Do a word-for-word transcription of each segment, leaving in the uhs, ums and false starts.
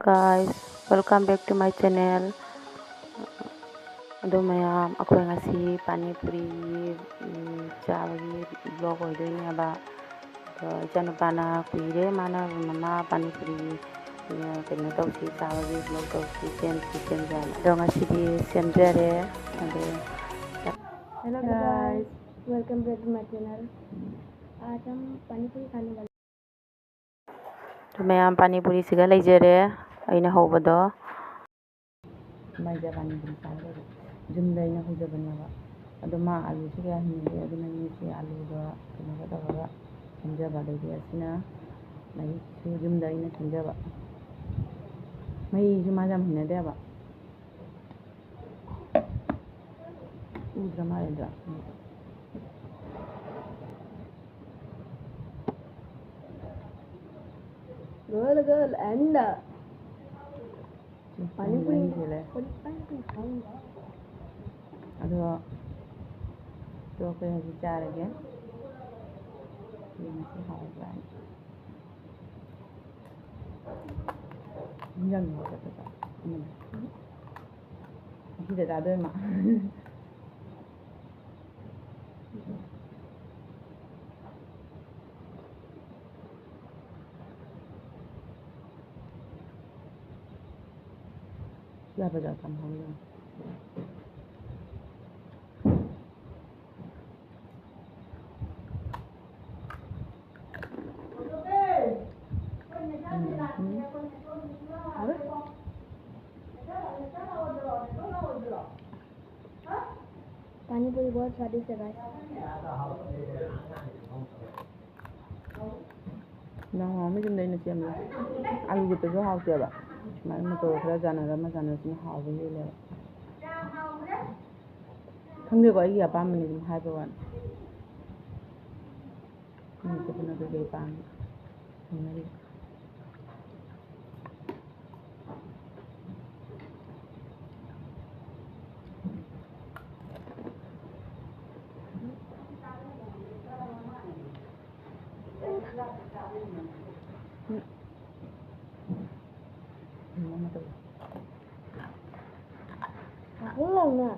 Guys, welcome back to my channel. ꯑꯗꯣ ꯃꯌꯥꯝ, ꯑꯩꯈꯣꯏ ꯉꯁꯤ ꯄꯥꯅꯤ ꯄꯨꯔꯤ, ꯎꯝ, ꯆꯥꯕꯒꯤ vlog ꯑꯣꯏꯗꯣꯏꯅꯦꯕ꯫ ꯑꯗꯣ ꯏꯆꯥꯅꯨꯄꯥꯅ ꯀꯨꯏꯔꯦ, ꯃꯥꯅ "ꯃꯃꯥ ꯄꯥꯅꯤ ꯄꯨꯔꯤ, ꯎꯝ, ꯀꯩꯅꯣ ꯇꯧꯁꯤ, ꯆꯥꯕꯒꯤ vlog ꯇꯧꯁꯤ, ꯁꯦꯝꯁꯤ, ꯁꯦꯝꯁꯤ" ꯍꯥꯏꯅ꯫ ꯑꯗꯣ ꯉꯁꯤꯗꯤ ꯁꯦꯝꯖꯔꯦ꯫ ꯑꯗꯣ Hello guys, welcome back to my channel. आज हम पानी पूरी खाने वाले। ꯑꯗꯨ ꯃꯌꯥꯝ ꯄꯥꯅꯤ ꯄꯨꯔꯤꯁꯤꯒ ꯂꯩꯖꯔꯦ ꯑꯩꯅ ꯍꯧꯕꯗꯣ꯫ ꯃꯥꯏꯖ ꯄꯥꯅꯤ ꯄꯨꯔꯤ ꯆꯥꯒꯗꯕ꯫ ꯌꯨꯝꯗ ꯑꯩꯅ ꯍꯧꯖꯕꯅꯦꯕ꯫ ꯑꯗꯣ ꯃꯥ ꯑꯂꯨꯁꯨ ꯀꯌꯥ ꯍꯩꯅꯗꯦ, ꯑꯗꯨꯅ ꯑꯩꯅ ꯁꯤ ꯑꯂꯨꯒ ꯀꯩꯅꯣꯒ ꯇꯧꯔꯒ ꯁꯦꯝꯖꯕ꯫ ꯑꯗꯩꯗꯤ ꯑꯁꯤꯅ ꯃꯍꯤꯁꯨ ꯌꯨꯝꯗ ꯑꯩꯅ ꯁꯦꯝꯖꯕ꯫ ꯃꯍꯤꯁꯨ ꯃꯥꯁꯦ ꯌꯥꯝ ꯍꯩꯅꯗꯦꯕ꯫ ꯎꯗ꯭ꯔ ꯃꯥꯜꯂꯦꯗ꯫ Girl, girl, and, uh, ꯄꯥꯅꯤ ꯄꯨꯔꯤ꯫ ꯄꯥꯅꯤ ꯄꯨꯔꯤ ꯍꯥꯎꯕ꯭ꯔꯥ? ꯑꯗꯣ, ꯑꯗꯣ ꯑꯩꯈꯣꯏ ꯍꯧꯖꯤꯛ ꯆꯥꯔꯒꯦ꯫ ꯌꯦꯡꯉꯁꯤ ꯍꯥꯎꯕ꯭ꯔꯥ ꯍꯥꯏꯅ꯫ ꯏꯟꯖꯥꯡ ꯍꯥꯎꯇꯕ ꯆꯥ-, ꯎꯝ꯫ ꯑꯁꯤꯗ ꯆꯥꯗꯣꯏ ꯃꯥ꯫ ꯌꯥꯕ ꯖꯥꯠ ꯌꯥꯝ ꯍꯥꯎꯋꯤ ꯌꯥꯝ꯫ ꯎꯝ, ꯎꯝ꯫ ꯍꯥꯎꯋꯦ꯫ पानी पूरी बहुत स्वादिष्ट है guys। ꯌꯥꯝ ꯍꯥꯎꯔꯝꯃꯤ ꯌꯨꯝꯗ ꯑꯩꯅ ꯁꯦꯝꯕꯗꯣ꯫ ꯑꯂꯨ ꯈꯛꯇꯁꯨ ꯍꯥꯎꯇꯦꯕ꯫ ꯁꯨꯃꯥꯏꯅ ꯃꯆꯜ ꯈꯔ ꯆꯥꯟꯅꯔ ꯑꯃ ꯆꯥꯟꯅꯔꯁꯤꯅ ꯍꯥꯎꯕ ꯍꯦꯜꯂꯦꯕ꯫ ꯈꯪꯗꯦꯀꯣ, ꯑꯩꯒꯤ ꯑꯄꯥꯝꯕꯅꯤ ꯑꯗꯨꯝ ꯍꯥꯏꯕ ꯋꯥꯅꯤ꯫ ꯃꯤ ꯑꯇꯣꯞꯄꯅ ꯀꯩꯀꯩ ꯄꯥꯝꯃꯤ ꯍꯪꯅꯔꯤ꯫ ꯇꯧꯋꯦ꯫ ꯉꯥꯛꯇꯪ ꯂꯥꯎꯅꯦ꯫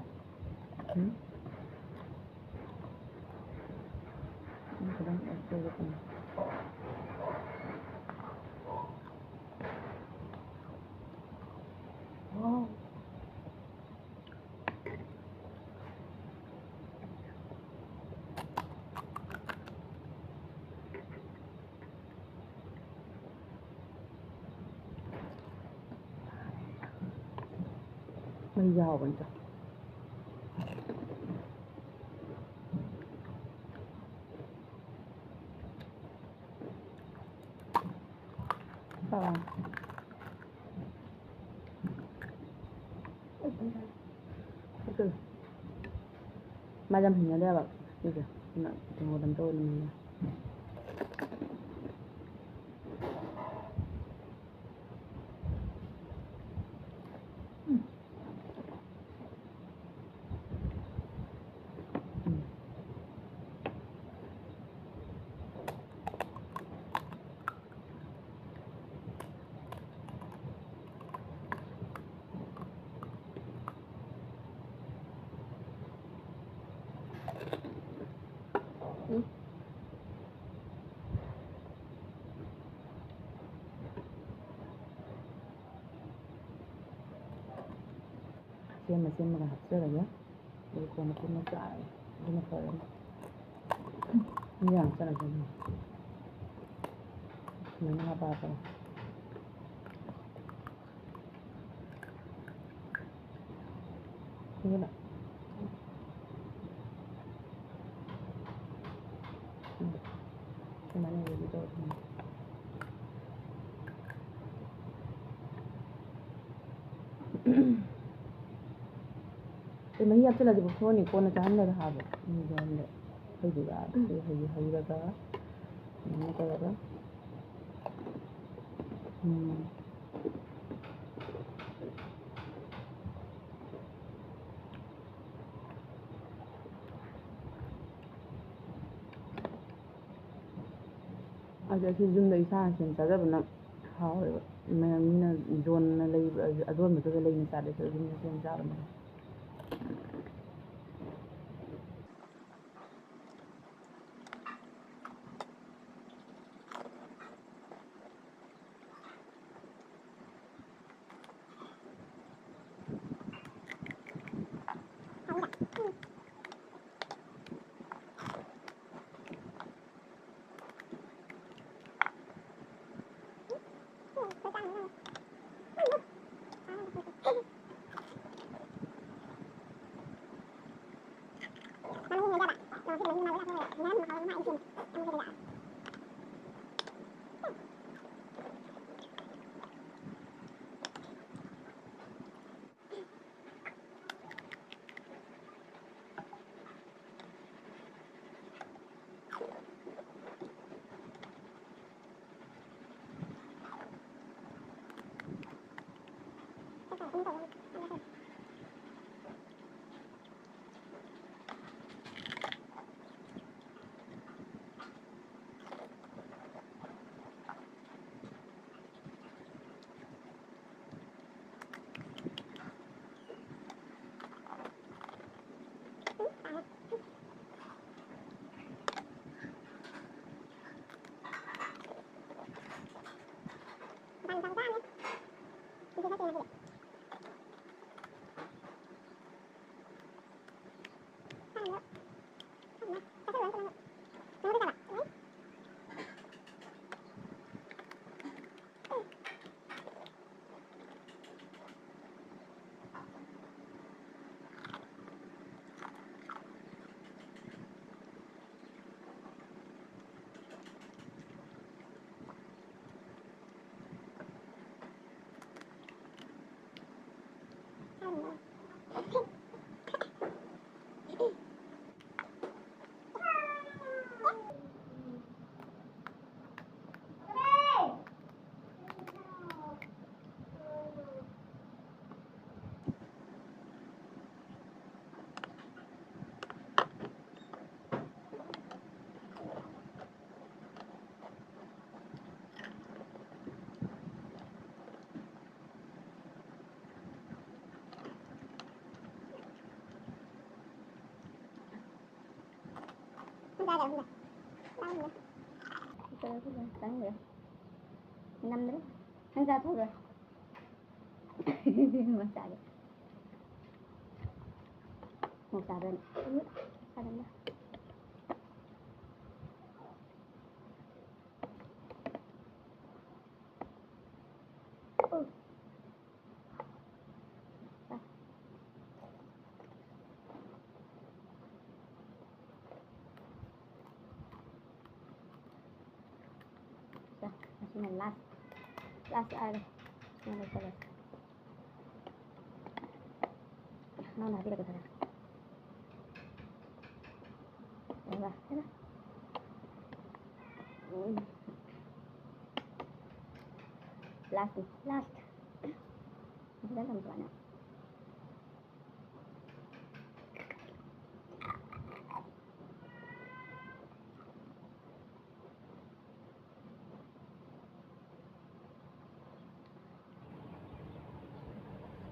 ꯎꯝ? ꯎꯝ, ꯈꯤꯇꯪ ꯑꯦꯗ ꯇꯧꯔꯛꯀꯅꯤ꯫ ꯋꯥꯎ꯫ ꯃꯩ ꯌꯥꯎꯕꯅꯤꯗ꯫ ꯑꯥ꯫ ꯑꯗꯨ ꯃꯥꯗꯤ ꯌꯥꯝ ꯍꯩꯅꯗꯦꯕ ꯁꯤꯁꯦ꯫ ꯑꯗꯨꯅ ꯀꯩꯅꯣ ꯑꯗꯨꯝ ꯇꯧꯔ ꯑꯗꯨꯝ ꯂꯩꯌꯦ꯫ ꯎꯝ꯫ ꯁꯦꯝꯃ ꯁꯦꯝꯃꯒ ꯍꯥꯞꯆꯔꯒꯦ꯫ ꯑꯗꯨ ꯀꯣꯟꯅ ꯄꯨꯟꯅ ꯆꯥꯔꯒꯦ꯫ ꯑꯗꯨꯅ ꯐꯔꯅꯤ꯫ ꯃꯤ ꯌꯥꯝ ꯆꯥꯔꯒꯦ꯫ ꯁꯨꯃꯥꯏꯅ ꯍꯥꯞꯄ ꯍꯥꯞꯄꯒ꯫ ꯑꯗꯨꯅ ꯎꯝ꯫ ꯁꯨꯃꯥꯏꯅ ready ꯇꯧꯔꯦ꯫ ꯑꯩ ꯃꯍꯤ ꯍꯥꯞꯆꯤꯜꯂꯗꯤ ꯄꯨꯊꯣꯛꯑꯅꯤ, ꯀꯣꯟꯅ ꯆꯥꯍꯟꯅꯕ ꯍꯥꯏꯕ꯫ ꯃꯍꯤꯗꯣ ꯍꯟꯗꯛ ꯍꯩꯗꯣꯏꯕ꯫ ꯑꯗꯨ ꯍꯩ-, ꯍꯩꯔꯒ ꯑꯗꯨꯃꯥꯏꯅ ꯇꯧꯔꯒ, ꯎꯝ꯫ ꯑꯗꯨ ꯑꯁꯤ ꯌꯨꯝꯗ ꯏꯁꯥꯅ ꯁꯦꯝ ꯆꯥꯖꯕꯅ ꯍꯥꯎꯋꯦꯕ꯫ ꯃꯌꯥꯝ ꯃꯤꯅ ꯌꯣꯟꯅ ꯂꯩꯕ, ꯑꯗꯣꯟꯕꯗꯨꯗ ꯂꯩ ꯃꯆꯥꯗꯁꯨ ꯑꯗꯨꯝ ꯁꯦꯝ ꯆꯥꯕꯅꯦ꯫ ꯅꯝꯗ꯭ꯔꯣ? ꯅꯪ ꯆꯥꯊꯣꯛꯈ꯭ꯔꯣ꯫ ꯃꯆꯥꯗꯣ꯫ ꯃꯆꯥꯗꯣ꯫ ꯃꯆꯥꯗꯣ꯫ ꯁꯦ, ꯑꯁꯤꯅ last, last ꯍꯥꯏꯔꯦ꯫ ꯁꯤꯅ ꯂꯣꯏꯁꯜꯂꯁꯤ꯫ ꯅꯉꯣꯟꯗ ꯍꯥꯏꯕꯤꯔꯛꯀꯦ ꯈꯔ꯫ ꯌꯥꯔꯕ? ꯌꯥꯔꯕ? ꯎꯝ꯫ Last, last꯫ ꯐꯖꯅ ꯊꯝꯃꯣ ꯁꯨꯃꯥꯏꯅ꯫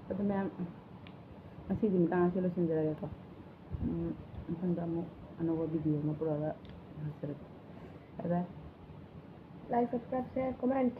ꯑꯗꯨ ꯃꯌꯥꯝ, ꯉꯁꯤꯗꯤ ꯃꯇꯥꯡ ꯑꯁꯤ ꯂꯣꯏꯁꯤꯟꯖꯔꯒꯦꯀꯣ꯫ ꯎꯝ, ꯃꯊꯪꯗ ꯑꯃꯨꯛ ꯑꯅꯧꯕ video ꯑꯃ ꯄꯨꯔꯛꯑꯒ ꯂꯥꯛꯆꯔꯒꯦ꯫ Bye bye꯫ Like, subscribe, share, comment꯫